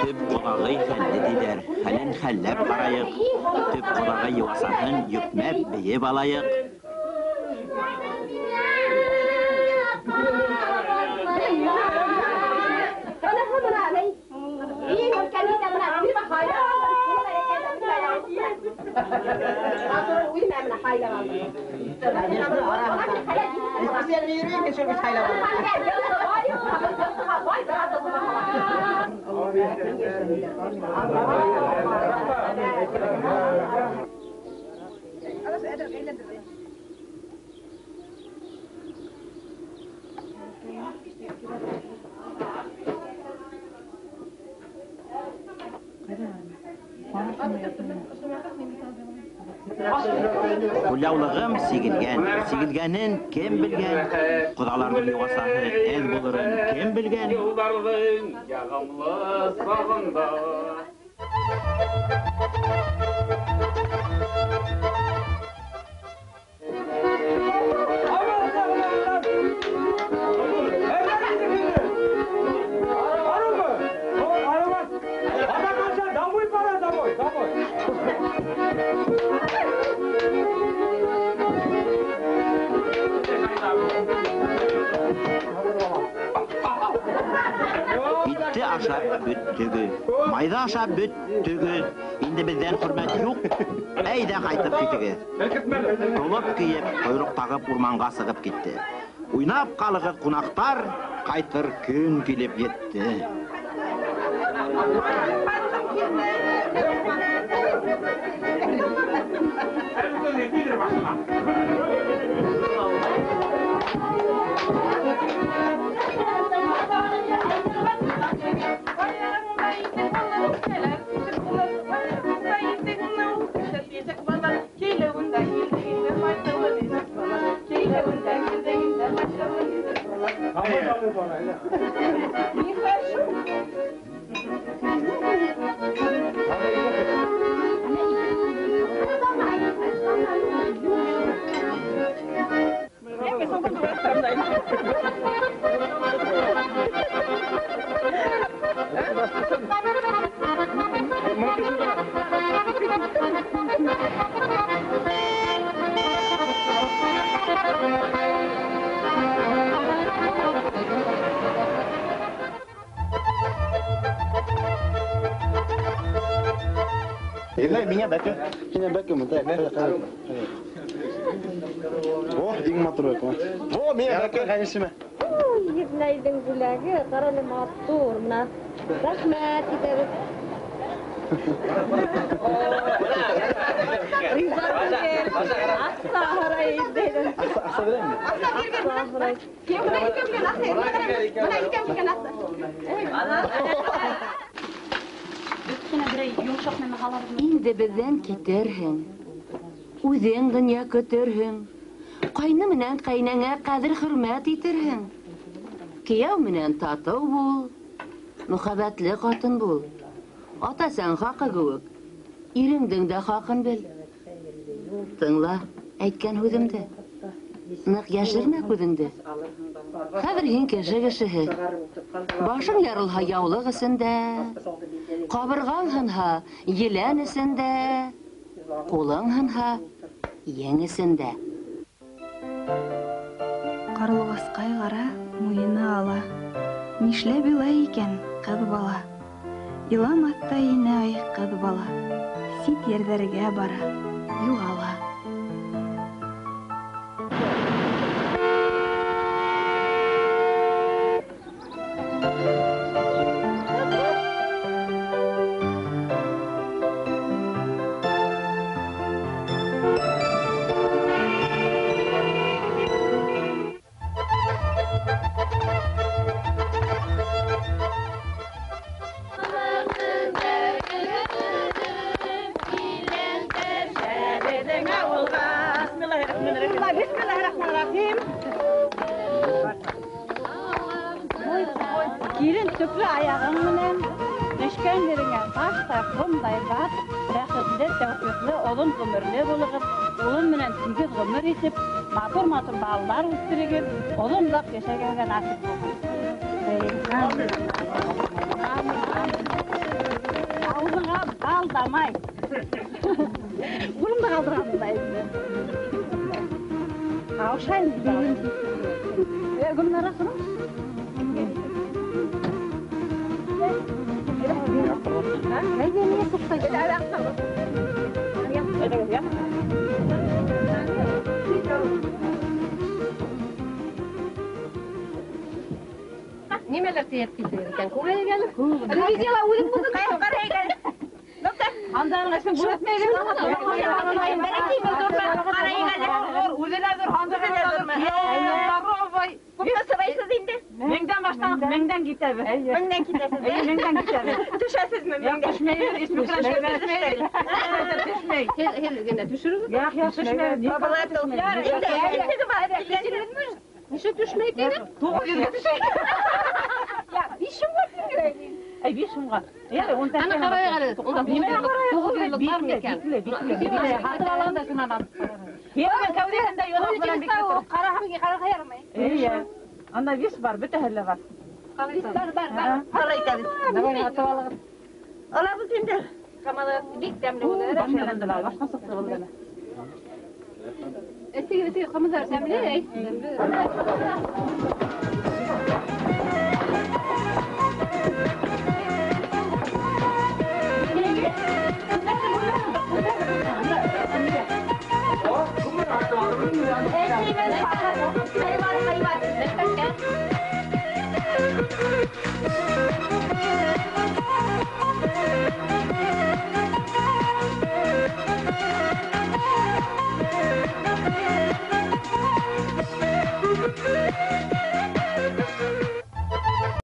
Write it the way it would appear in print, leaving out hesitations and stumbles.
Төп ҡоҙағый хәлле тиҙәр, хәлен хәлләп ҡарайыҡ. Төп ҡоҙағый йыуасаһын йөкмәп бейеп алайыҡ. Ҡулъяулығым сигелгән, сигелгәнен кем белгән? Ҡоҙаларҙың йыуасаһы әҙ булырын кем белгән? Йылдарҙың яғымлы сағында. Итте ашап бөттөгөҙ, майҙы ашап бөттөгөҙ. Инде беҙҙән хөрмәт юҡ. Әйҙә ҡайтып китегеҙ. Толоп кейеп, ҡойроҡ тағып урманға сығып китте. Уйнап ҡалығыҙ, ҡунаҡтар, ҡайтыр көн килеп етте. Миңә бәке. Миңә бәке мында. О, иң матур бәке. О, миңә бәке. Хәнисемә. Еҙнәйҙең бүләге, ҡарале матур, мына. Рәхмәт итәбеҙ. Риза түгел. Аҡса һорай еҙнәйҙән. Аҡса бирәме? Аҡса биргән. Аҡса һорай. Бына икәү килгән аҡса. Бына икәү килгән аҡса. Инде беҙҙән китерһең, үҙең донъя көтөрһөң, ҡайны менән ҡәйнәңә ҡәҙер-хөрмәт итерһең. Кейәү менән татыу бул, мөхәббәтле ҡатын бул. Ата-әсәң хаҡы кеүек, иреңдең дә хаҡын бел. Тыңла әйткән һүҙемде, ныҡ йәшермә күҙеңде. Хәҙер һин кеше кешеһе. Башың ярылһа яулыҡ эсендә, ҡабырғаң һынһа елән эсендә, ҡулың һынһа ең эсендә. Ҡарлуғасҡай ҡара, муйыны ала. Нишләп илай икән ҡыҙ бала? Иламаҫ та ине ай ҡыҙ бала. Сит ерҙәргә бара, юғала. Thank you. Килен төплө аяғың менән төшкән ереңә таштай, ҡомдай бат, бәхетле, тәүфиҡле, оҙон ғүмерле булығыҙ, улың менән тигеҙ ғүмер итеп, матур-матур балалар үҫтерегеҙ, оҙон оҙаҡ йәшәргә насип булһын. Амин. Ауыҙыңа бал дамай. Улымды ҡалдырғанмын да инде. Ҡаушайым. Гөлнара ҡыҙым. Әйҙә, миңә туҡтай. Нимәләр тейәп килдегеҙ икән? Күрәйек әле. Видела үҙең булдың. Һандығың эсен күрһәтмәйҙер. Үҙе лә ҙур, һандығы ла ҙур. Күпме һорайһыҙ инде? Меңдән башланып, меңдән китәбеҙ. Меңдән китәһеҙ? Эйе, меңдән китәбеҙ. Төшәһеҙме меңдән? Төшмәйбеҙ, төшмәй. Төшмәй. Һеҙ генә төшөрөгөҙ. Яҡ, яҡ, төшмәйбеҙ. Нисә төшмәй тине? 900-гә төшә. Я, 5 һумға тиңгәрәк. Әй, 5 һумға. Ярай, ун Ана ҡарайыҡ әле. Унда 900 лыҡ бармы икән? Һатып алам да шунан. Һинең кәүҙәһендә йоҙроҡ менән бикле. Ҡараһаң, ҡарарға ярамай. Эйе. Анда 5 бар, бөтәһе лә бар. 5 бар, бар, бар. Ҡарай итәбеҙ. Давай, һатып алығыҙ. Алабыҙ инде. Ҡамалы бик тәмле була. Башҡа башҡа сыҡты был генә. Эсегеҙ, эсегеҙ, ҡымыҙҙар тәмле, әй. Тәмле.